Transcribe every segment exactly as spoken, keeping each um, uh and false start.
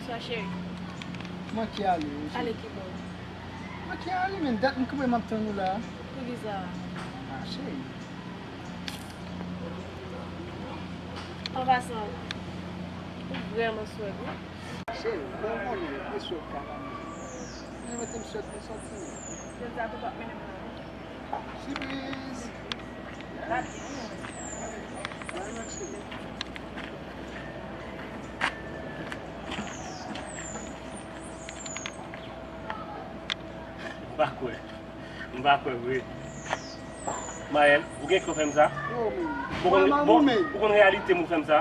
Sa cheri. Manke ale, wi, cheri. Ale ki bò? Manke ale, men dat m kanpe m ap tann ou la. Poukisa? Ah, cheri. An pasan, ou vrèman swag, wi. Cheri, bon, bon, men, e swag ka la, men. Mwen mete m swag pou sòti, men. Jodi a, tonton ap mennen m nan. Sipriz! M pa kwè. M pa kwè vre. Maël, ou gen kè fè m sa? Yo, men. Ou konn, ou konn reyalite m ou fè m sa?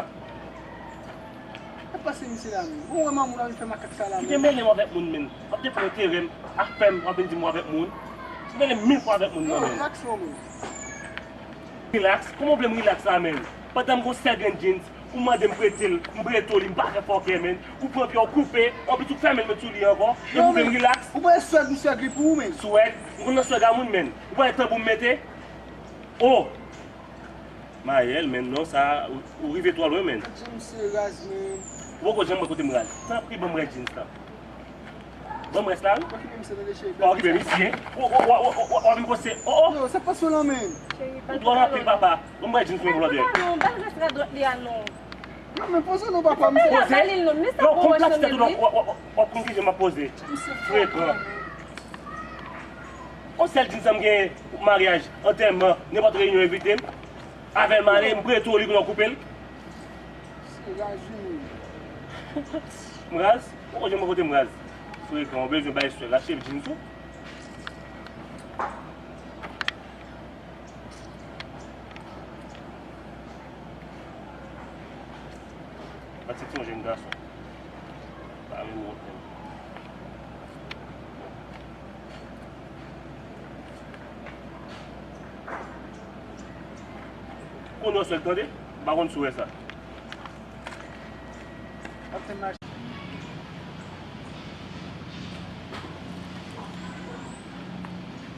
Sa pase misye la menm? Ou wè mamoun la vin fè makak sa la menm? Kite mele m avèk moun menm. W ap defann enterè m, afè m, w ap vin di m w avèk moun. Ou mele m mil fwa avèk moun nan menm. Relax non menm. Relax? Kòman w vle m relax la menm? Pandan m gon sèl grenn jeans, ou mande m prete l, m prete w li, m pa fè fòkè menm. Ou pran pye w koupe, anplis ou fèmen l met sou li ankò, epi ou vle m relax? Ou pran swag m swag li pou ou menm. Swag? M konn nan swag a moun menm. Ou pran tanbou m mete? Oh! Maël, men non, sa, ou, ou rive twò lwen, men. Jeans se raz, men. Ou poko janm wè kote m raz. Tanpri, ban m rès jeans la. Ban m rès la, wi. Pa okipe misye, tande, cheri. Pa okipe misye. Ou, ou, w ap vin pwose. Oh, oh. Yo, sa k pase w la, men? Ou dwòl anpil, papa. Ban m rès jeans mwen pou lòt lè. Ban l rès radwat li a, non. Non, men poze non, papa, misye. Poze? Yo, konplas tèt ou, w ap, w ap, w ap, w ap konn kijan m ap poze. Frekan. On sèl jeans sa m genyen pou maryaj, antèman, nenpòt reyinyon envite m. Avè l m ale, m prete w li kounye a w koupe l. Se raz wi moun. M raz? Ou konn jan mwen kote m raz. Frekan, ou bezwen bay swag, achte jeans ou. Patrick se yon jèn gason. Pa menm wont menm. Kounye w sèl tande, m pa konn si w wè sa.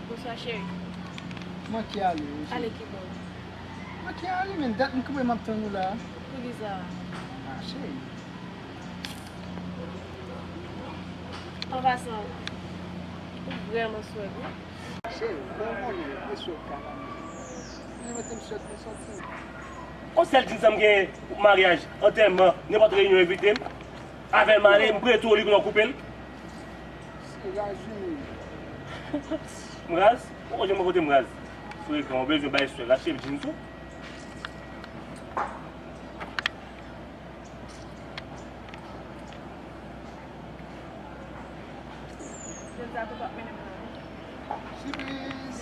Bonswa, cheri. Manke ale, wi, cheri. Ale ki bò? Manke ale, men dat m kanpe m ap tann ou la. Poukisa? Ah, cheri. An pasan, ou vrèman swag, wi. Cheri, bon, bon, men, e swag ka la, men. Mwen mete m swag pou sòti. On sèl jeans sa m genyen pou maryaj, antèman, nenpòt reyinyon envite m. Avè l m ale, m prete w li kounye a w koupe l. Se raz wi moun. M raz? Ou konn jan mwen kote m raz. Frekan, ou bezwen bay swag, achte jeans ou. Jodi a tonton ap mennen m nan. Sipriz!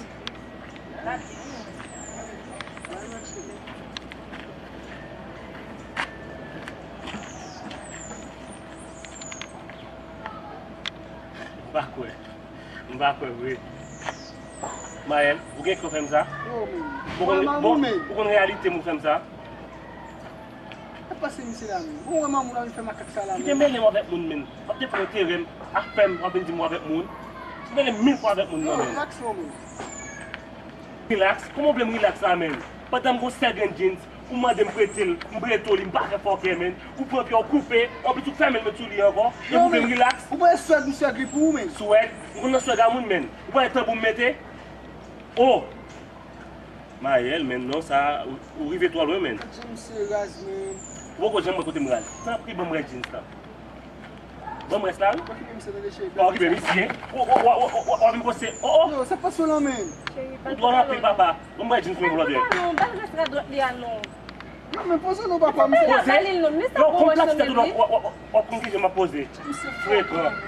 M pa kwè. M pa kwè vre. Maël, ou gen kè w fè m sa? Yo, men. Ou konn, ou konn reyalite m ou fè m sa? Sa pase misye la menm? Ou wè mamoun la vin fè makak sa la menm? Kite mele m avèk moun menm. W ap defann enterè m, afè m, w ap vin di m w avèk moun. Ou mele m mil fwa avèk moun nan menm. Relax non menm. Relax? Kòman w vle m relax la menm? Pandan m gon sèl grenn jeans, ou mande m prete l, m prete w li, m pa fè fòkè menm. Ou pran pye w koupe, anplis ou fèmen l met sou li ankò, epi ou vle m relax? Ou pran swag m swag li pou ou menm. Swag? M konn nan swag a moun menm. Ou pran tanbou m mete? Oh! Maël, men non, sa, ou, ou rive twò lwen, men. Jeans se raz, men. Ou poko janm wè kote m raz. Tanpri, ban m rès jeans la. Ban m rès la, wi. Pa okipe misye, tande, cheri. Pa okipe misye. Ou, ou, w ap vin pwose. Oh, oh. Yo, sa k pase w la, men? Ou dwòl anpil, papa. Ban m rès jeans mwen pou lòt lè. Ban l rès radwat li a, non. Non, men poze non, papa, misye. Poze? Yo, konplas tèt ou, non, w ap, w ap, w ap konn kijan m ap poze. Frekan.